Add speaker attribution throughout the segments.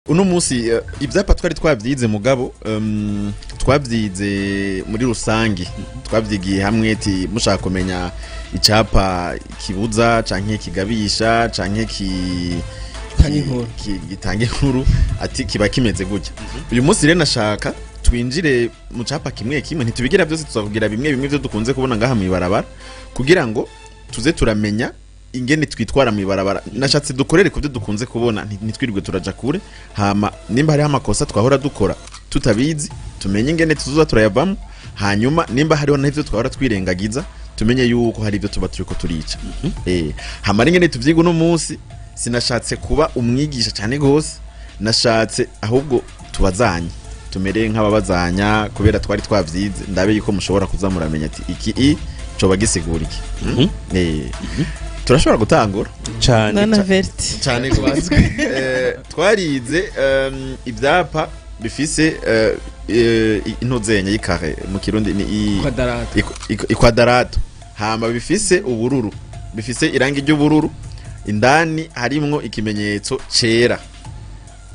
Speaker 1: Uno munsi ivyapa twari twavyize, mugabo twavyize muri rusangi, twavyigiye hamwe ti mushaka kumenya icapa kibuza canke kigabisha canke ki
Speaker 2: Gitanga inkuru.
Speaker 1: Gitanga inkuru, ati kiba kimeze gutya. Uyu munsi rero nashaka twinjire mu capa kimwe kimwe. Ntitubigira byose, tuzakugira bimwe bimwe byo dukunze kubona ngaha mw'ibarabara kugira ngo tuze turamenya ingene twitwara mw'ibarabara. Nashatse dukorere ku byo dukunze kubona, ntitwirirwe turaja kure. Hama nimba hariho amakosa twahora dukora tutabizi, tumenye ingene tuzoza turayavamo. Hanyuma nimba hariho n'ivyo twahora twirengagiza, tumenye yuko hari ibyo tuba turiko turica. Hama ingene tuvyiga uno munsi, sinashatse kuba umwigisha cyane gose, nashatse ahubwo tubazanye, tumere nk'ababazanya kubera twari twavyize, ndabe yuko mushobora kuza muramenya ati iki i coba gisigura iki. Turashobora gutangura.
Speaker 3: Cane.
Speaker 4: Nana verti.
Speaker 1: Cyane gose. Twarize ivyapa bifise intuzenya y'ikare, mu Kirundi ni
Speaker 2: Quadrato.
Speaker 1: Ikwadarato, hama bifise ubururu, bifise irangi ry'ubururu, indani harimwo ikimenyetso cera.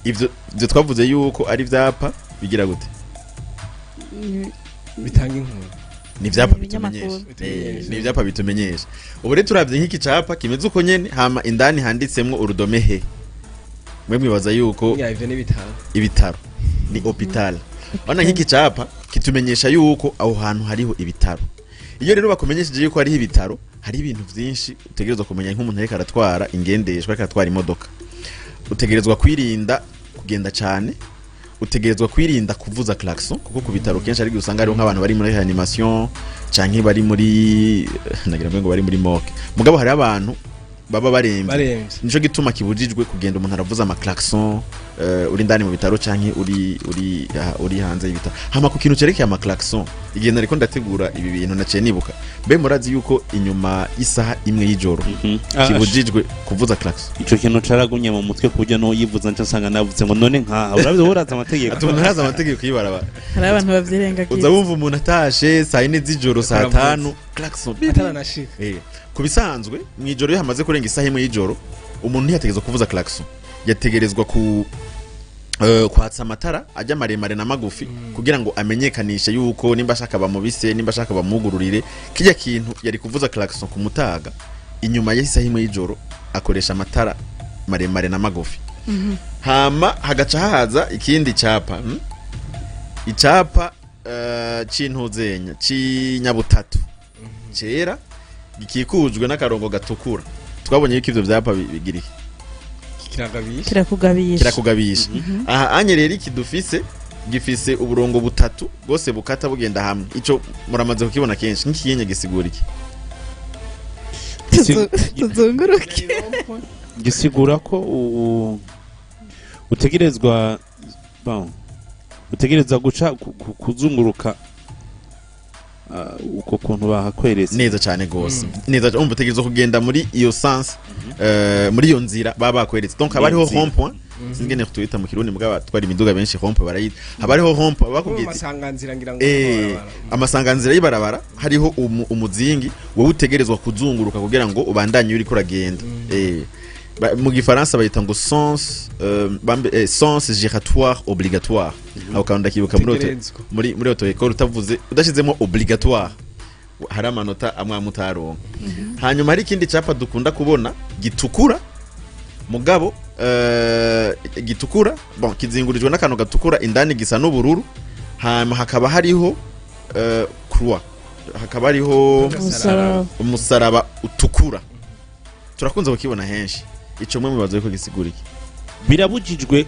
Speaker 1: Ivyo twavuze yuko ari ivyapa bigira gute?
Speaker 2: Bitanga inkuru.
Speaker 1: Ni ivyapa
Speaker 4: Ibinyamakuru.
Speaker 1: bitumenyesha. Ni ivyapa bitumenyesha. Ubu rero turavye nk'iki capa kimeze uko nyene, hama indani handitsemwo urudome he, mwe mwibaza yuko
Speaker 2: Ya, ivyo ni bitanga.
Speaker 1: Ibitaro, ni hôpital. Bana, nk'iki capa kitumenyesha yuko aho hantu hariho ibitaro. Iyo rero bakumenyesheje yuko hariho ibitaro, hari ibintu vyinshi utegerezwa kumenya. Nk'umuntu ariko aratwara ingendeshwa, ariko aratwara imodoka, utegerezwa kwirinda kugenda cane, utegerezwa kwirinda kuvuza klaxon, kuko ku bitaro kenshi ariko usanga hariho nk'abantu bari muri réanimation canke bari muri, nagira ngo bari muri morgue, mugabo hari abantu baba baremvye.
Speaker 2: Baremvye.
Speaker 1: Nico gituma kibujijwe kugenda umuntu aravuza ama klaxon uri ndani mu bitaro canke uri hanze y'ibitaro. Hama ku kintu cerekeye ama klaxon, igihe nariko ndategura ibi bintu naciye nibuka, mbe murazi yuko inyuma y'isaha 1 y'ijoro kibujijwe kuvuza klaxon?
Speaker 3: Ico kintu caragumye mu mutwe ku buryo n'uyivuza nca nsanga navuze ngo none nkaha urabizi, urazi amategeko.
Speaker 1: Ati umuntu arazi amategeko y'ibarabara.
Speaker 4: Hari abantu bavyirengagiza.
Speaker 1: Uza wumva umuntu atashe saa 4 z'ijoro, saa
Speaker 2: Aravuza.
Speaker 1: 5, klaxon.
Speaker 2: Ataranashika.
Speaker 1: Ku bisanzwe mw'ijoro, iyo hamaze kurenga isaha 1 y'ijoro, umuntu ntiyategerezwa kuvuza klaxon, yategerezwa ku kwatsa amatara ajya maremare na magufi kugira ngo amenyekanishe yuko nimba ashaka bamubise, nimba ashaka bamugururire kijya kintu. Yari kuvuza klaxon ku mutaga, inyuma y'isaha 1 y'ijoro akoresha amatara maremare na magufi. Hama hagaca haza ikindi capa, Icapa c'intuzenya c'inyabutatu cera gikikujwe n'akarongo gatukura. Twabonye yuko ivyo vyapa bigira iki?
Speaker 2: Kiragabisha.
Speaker 4: Kirakugabisha.
Speaker 1: Kirakugabisha. Aha anye rero iki dufise gifise uburongo butatu bwose bukata bugenda hamwe. Ico muramaze kukibona kenshi. Nk'ikiyenye gisigura iki?
Speaker 4: Tuzunguruke.
Speaker 3: Gisigura ko utegerezwa, bon, utegerezwa guca kuzunguruka, uko kuntu bahakweretse.
Speaker 1: Neza cyane gose, neza cyane. Umva, utegerezwa kugenda muri iyo sens, muri iyo nzira baba bakweretse. Donc haba hariho
Speaker 3: Iyo nzira.
Speaker 1: rond-point, sinzi tuyita mu Kirundi, mugabo twari imiduga benshi rond-point barayita. Haba hariho rond-point bakubwiye ati
Speaker 2: Amasanganzira ngira ngo. Amabarabara.
Speaker 1: Amasanganzira y'ibarabara hariho umuzingi wowe utegerezwa kuzunguruka kugira ngo ubandanye uriko uragenda. Mu gifaransa bayita ngo sens bambe, sens giratoire obligatoire. Aho kandi ndakibuka muri auto
Speaker 2: Utegerezwa.
Speaker 1: muri auto école, utavuze udashizemo obligatoire hari amanota amwe amwe utaronka. Hanyuma hari ikindi capa dukunda kubona gitukura, mugabo gitukura, bon, kizingurijwe n'akantu gatukura, indani gisa n'ubururu, hanyuma hakaba hariho croix, hakaba hariho
Speaker 4: umusaraba.
Speaker 1: Umusaraba utukura. Turakunze kukibona henshi. Ico mwe mubaza yuko gisigura iki?
Speaker 3: Birabujijwe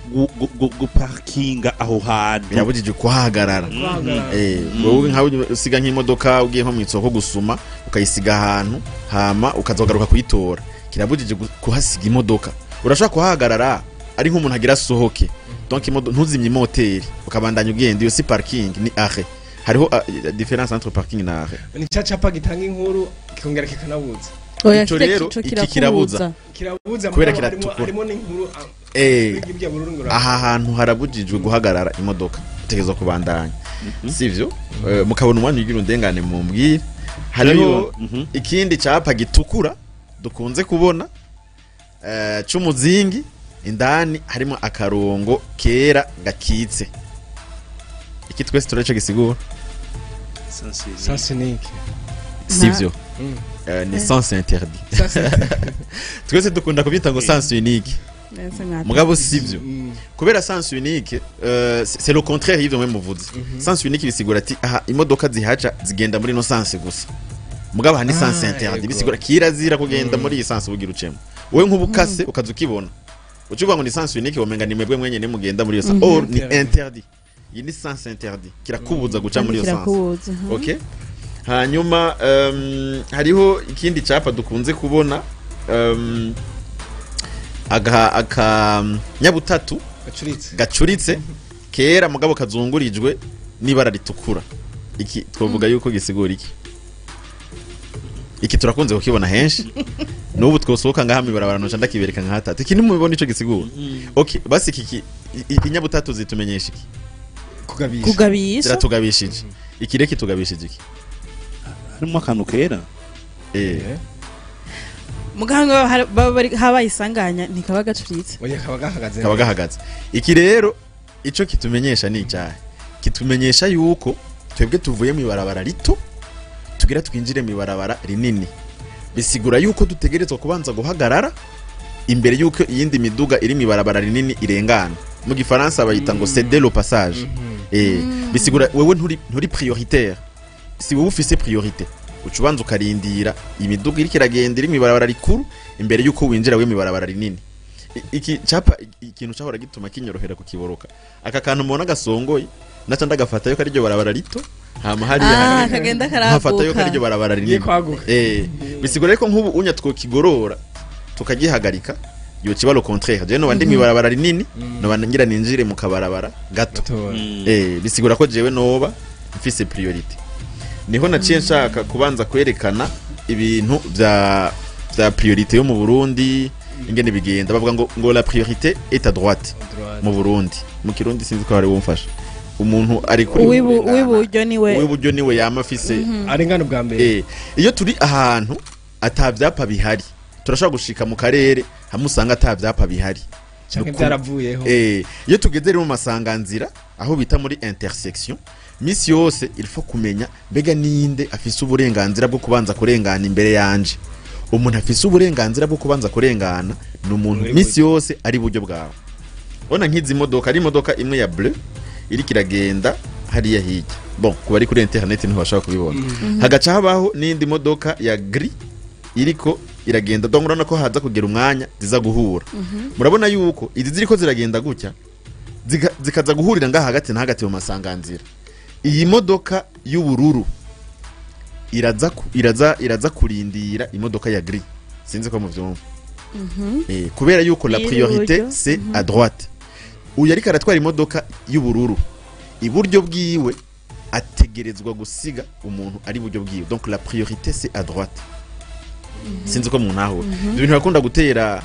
Speaker 3: guparkinga aho hantu.
Speaker 1: Birabujijwe kuhahagarara.
Speaker 2: Guhagarara.
Speaker 1: Wowe nkawe usiga nk'imodoka, ugiye nko mw'isoko gusuma, ukayisiga ahantu, hama ukazagaruka kuyitora, kirabujije kuhasiga imodoka. Urashobora kuhahagarara ari nk'umuntu agira asohoke, donc ntuzimye imoteri, ukabandanya ugenda. Iyo si parking, ni arrêt. Hariho différence entre parking na arrêt.
Speaker 2: Ni ca capa gitanga inkuru kikongera kikanabuza.
Speaker 4: Oya.
Speaker 1: Ico
Speaker 4: kirya
Speaker 1: rero,
Speaker 4: ico
Speaker 1: iki kirabuza.
Speaker 4: kirakubuza.
Speaker 2: Kirabuza.
Speaker 1: Kubera
Speaker 2: mugabo
Speaker 1: kiratukura.
Speaker 2: Harimo n'inkuru y'ibya bururu ngo
Speaker 1: Aha hantu harabujijwe guhagarara imodoka, utegerezwa kubandanya, sivyo? Mukabona umwanya ugira undengane mumbwire. Hariho ikindi capa gitukura dukunze kubona c'umuzingi. Indani harimo akarongo kera gakitse. Iki twese turaco gisigura?
Speaker 2: Sens unique.
Speaker 1: Sivyo? Ni sens interdit. Twese dukunda kubyita ngo sens unique.
Speaker 4: Nese mwata.
Speaker 1: Mugabo sivyo. Kubera sens unique, c'est le contraire y'ivyo mwe muvuze. Sens unique bisigura ati aha imodoka zihaca zigenda muri no sens gusa. Mugabo aha ni sens interdit, bisigura kirazira kugenda muri iyi sens ubugira ucemo. Wowe nk'ubukase ukaza ukibona, ucuvuga ngo ni sens unique, womenga ni mwebwe mwenyene mugenda muri iyo sens. Or ni interdit. Iyi ni sens interdit, kirakubuza guca muri iyo sens.
Speaker 4: Kirakubuza.
Speaker 1: Okay, hanyuma hariho ikindi capa dukunze kubona, aka nyabutatu
Speaker 2: gacuritse.
Speaker 1: Gacuritse kera mugabo kazungurijwe n'ibara ritukura. Iki twavuga yuko gisigura iki? Iki turakunze kukibona henshi. N'ubu twosohoka ngaha mw'ibarabara noca ndakibereka nka hatatu. Iki nimubibona ico gisigura? Okay, basi iki inyabutatu zitumenyesha iki?
Speaker 2: Kugabisha.
Speaker 4: Kugabisha.
Speaker 1: Ziratugabishije. Iki rero kitugabishije iki?
Speaker 3: Harimo akantu kera.
Speaker 4: Muganga baba bari habaye isanganya ntikaba gacuritse.
Speaker 2: Oya, kaba gahagaze.
Speaker 1: Kaba gahagaze. Iki rero ico kitumenyesha ni icyahe? Kitumenyesha yuko twebwe tuvuye mu ibarabara rito tugira twinjire mu ibarabara rinini. Bisigura yuko dutegerezwa kubanza guhagarara imbere yuko iyindi miduga iri mu ibarabara rinini irengana. Mu gifaransa bayita ngo céder le passage. Bisigura wewe nturi prioritaire, si wowe ufise priorité. Uca ubanza ukarindira imiduga iriko iragenda iri mu ibarabara rikuru imbere yuko winjira we mu ibarabara rinini. Iki capa, ikintu cahora gituma kinyorohera kukiboroka, aka kantu mubona gasongoye, naca ndagafata yuko ariryo barabara rito, hama hariya hanini
Speaker 4: kagenda
Speaker 1: nkafata yuko
Speaker 4: karaguka.
Speaker 1: ariryo barabara rinini.
Speaker 2: Giye kwaguka.
Speaker 1: Bisigura ariko nk'ubu unya twokigorora tukagihagarika, yokiba le contraire: jewe noba ndi mw'ibarabara rinini, noba ngira ninjire mu kabarabara gato.
Speaker 2: Gatora.
Speaker 1: Bisigura ko jewe noba mfise priorité. Niho naciye nshaka kubanza kwerekana ibintu vya priorité yo mu Burundi ingene bigenda. Bavuga ngo la priorité est à droite.
Speaker 2: Droite.
Speaker 1: Mu Burundi, mu Kirundi sinzi ko hari wumfasha umuntu ari kuri
Speaker 4: Uw'iburyo niwe.
Speaker 1: Uw'iburyo niwe yama afise
Speaker 2: Arengana ubwa mbere.
Speaker 1: Iyo turi ahantu ata vyapa bihari, turashobora gushika mu karere hamwe usanga ata vyapa bihari.
Speaker 2: Canke byaravuyeho.
Speaker 1: Iyo tugeze rero mu masanganzira, aho bita muri intersection, misi yose il faut kumenya mbega ninde afise uburenganzira bwo kubanza kurengana imbere yanje. Umuntu afise uburenganzira bwo kubanza kurengana ni umuntu
Speaker 2: Uri
Speaker 1: misi yose ari iburyo bwawe. Ubona nk'izi modoka, ari imodoka imwe ya bleu iriko iragenda hariya hirya, bon, ku bari kuri internet ntibashobora kubibona, hagaca habaho n'indi modoka ya gris iriko iragenda. Donc urabona ko haza kugera umwanya ziza guhura. Murabona yuko izi ziriko ziragenda gutya, zikaza guhurira ngaha hagati na hagati mu masanganzira. Iyi modoka y'ubururu iraza kurindira imodoka ya gris. Sinzi ko muvyumva. Kubera yuko la
Speaker 4: Iri
Speaker 1: priorité
Speaker 4: iburyo.
Speaker 1: c'est à droite. Uyu ariko aratwara imodoka y'ubururu, iburyo bwiwe ategerezwa gusiga umuntu ari iburyo bwiwe. Donc la priorité c'est à droite. Sinzi ko muntahura. Ibyo bintu bakunda gutera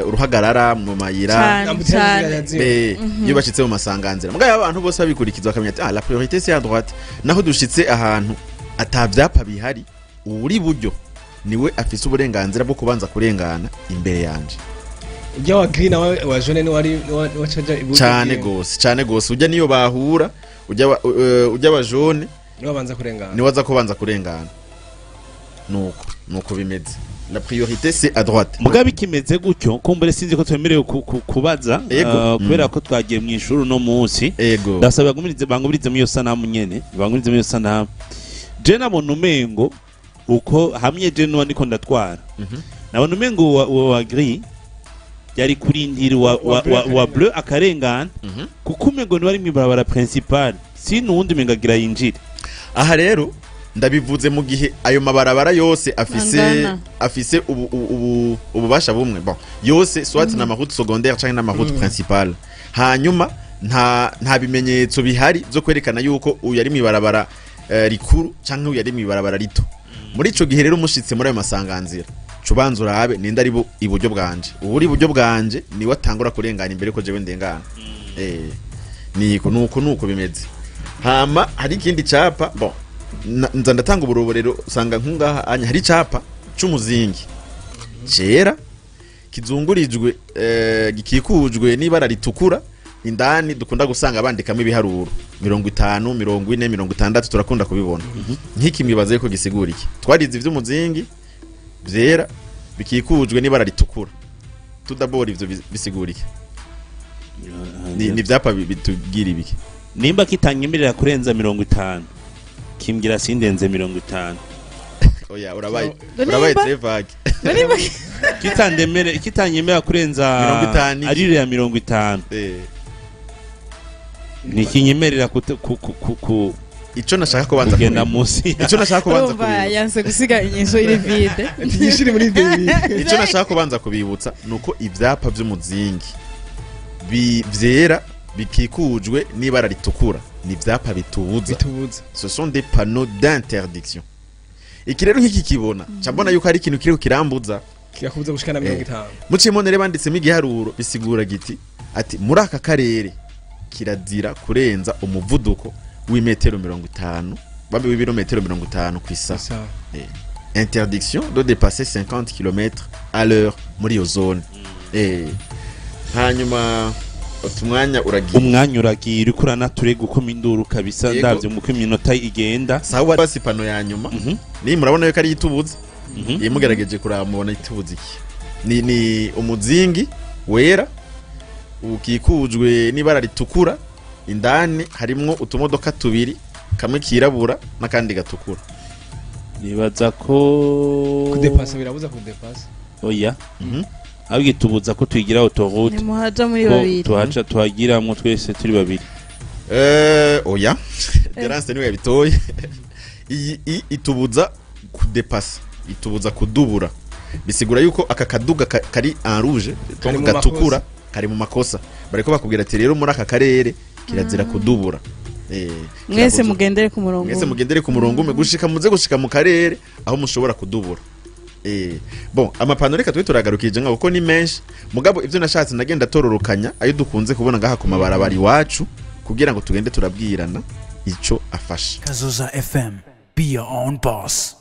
Speaker 1: uruhagarara mu mayira.
Speaker 4: Cane.
Speaker 2: Embouteillage
Speaker 4: Cane.
Speaker 2: yaziwe.
Speaker 1: Iyo bashitse mu masanganzira, mugabo abantu bose babikurikiza bakamenya ati ah, la priorité c'est à droite, naho dushitse ahantu ata vyapa bihari, uri buryo niwe afise uburenganzira bwo kubanza kurengana imbere yanje.
Speaker 2: Ujya wa green nawe wa jaune ni wari ni wacaja iburyo
Speaker 1: Cane
Speaker 2: bwiwe.
Speaker 1: gose, cane gose. Ujya niyo bahura, ujya wa jaune
Speaker 2: Niwe abanza kurengana.
Speaker 1: Niwe aza kubanza kurengana. Nuko bimeze, la priorité c'est à droite.
Speaker 3: Mugabo ikimeze gutyo, kumbure sinzi ko twemerewe kubaza,
Speaker 1: Ego.
Speaker 3: kubera ko twagiye mu ishuri uno munsi.
Speaker 1: Ego.
Speaker 3: Ndasaba bangumirize muri iyo sanamu nyene, bangumirize muri iyo sanamu. Je nabona umengo uko hamwe je nuwa ndiko ndatwara, nabona umengo wa gris yari kurindira wa bleu akarengana, kuko umengo niwe ari mw'ibarabara principal, si nuwundi umengo agira yinjire.
Speaker 1: Aha rero ndabivuze mu gihe ayo mabarabara yose afise
Speaker 4: Angana.
Speaker 1: afise ububasha bumwe, bon, yose soit na route secondaire canke na route principale, hanyuma nta bimenyetso bihari byo kwerekana yuko uyu ari mw'ibarabara rikuru canke uyu ari mw'ibarabara rito. Muri ico gihe rero mushitse muri ayo masanganzira, cubanza urabe ninde ari iburyo bwanje. Uri iburyo bwanje niwe atangura kurengana imbere ko jewe ndengana. Niko nuko bimeze. Hama hari ikindi capa, bon, nza ndatanga uburoborero. Usanga nkungaha anya hari icapa c'umuzingi cera. Kizungurijwe, gikikujwe n'ibara ritukura, indani dukunda gusanga bandikamo ibiharuro 50, 40, 60, turakunda kubibona. Nk'iki mwibaze ko gisigura iki? Twarize ivy'umuzingi vyera bikikujwe n'ibara ritukura. Tudabora, ivyo bisigura iki? Ni ivyapa bitubwira ibiki?
Speaker 3: Nimba kitanyemerera kurenza 50, kimbwira sindenze 50.
Speaker 1: Oya, urabaye
Speaker 4: Nimba-
Speaker 1: urabaye très vague.
Speaker 3: Kitandemere, kitanyemera kurenza
Speaker 1: 50 iki?
Speaker 3: Arire ya 50. Ntikinyemerera ku
Speaker 1: Ico nashaka kubanza
Speaker 3: kugenda
Speaker 1: kubibutsa,
Speaker 3: munsi
Speaker 1: ico nashaka kubanza
Speaker 4: Urumva
Speaker 1: kubibutsa,
Speaker 4: yanse gusiga inyishu iri vide.
Speaker 2: Inyishu muri ibyo bibiri.
Speaker 1: Ico nashaka kubanza kubibutsa nuko ivyapa vy'umuzingi vyera bikikujwe n'ibara ritukura ni ivyapa bitubuza.
Speaker 2: Bitubuza.
Speaker 1: Ce sont des panneaux d'interdiction. Iki rero nk'iki kibona, ca mbona yuko hari ikintu kiriko kirambuza.
Speaker 2: Kirakubuza gushikana 50.
Speaker 1: Muciye rero banditsemo igiharuro, bisigura giti ati muri aka karere kirazira kurenza umuvuduko w'imetero 50, bambe w'ibirometero 50 ku isaha.
Speaker 2: Sawa.
Speaker 1: Interdiction de dépasser 50 km à l'heure muri iyo zone. Hanyuma utumwanya uragiye.
Speaker 3: Umwanya uragiye, uriko uranaturega uko induru kabisa.
Speaker 1: Yego.
Speaker 3: Ndavye muko iminota igenda.
Speaker 1: Sawa, basi panneau ya nyuma ni murabona yuko ari itubuza. Iyi mugerageje kuraba mubona itubuza iki? Ni umuzingi wera ukikujwe n'ibara ritukura, indani harimwo utumodoka tubiri, kamwe kirabura n'akandi gatukura.
Speaker 3: Nibaza ko
Speaker 2: Kudepasa, birabuza kudepasa.
Speaker 3: Oya, ahubwo itubuza ko tuyigira autoroute.
Speaker 4: Nimuhaja muri
Speaker 3: Ko
Speaker 4: babiri.
Speaker 3: tuhaca, tuhagiramwo twese turi babiri.
Speaker 1: Oya, Terence niwe yabitoye. Iyi itubuza kudepasa, itubuza kudubura. Bisigura yuko aka kaduga kari en rouge,
Speaker 2: Kari mu
Speaker 1: gatukura, kari mu makosa. Bariko bakubwira ati rero muri aka karere kirazira kudubura.
Speaker 4: Mwese
Speaker 1: kirabuza.
Speaker 4: mugendere ku murongo
Speaker 1: Mwese
Speaker 4: umwe.
Speaker 1: Mugendere ku murongo umwe gushika muze gushika mu karere aho mushobora kudubura. Bon, ama panneaux reka tube turagarukije nka kuko ni menshi, mugabo ivyo nashatse ndagenda tororokanya ayo dukunze kubona ngaha ku mabarabara iwacu kugira ngo tugende turabwirana ico afasha.
Speaker 5: Kazoza FM. Be your own boss.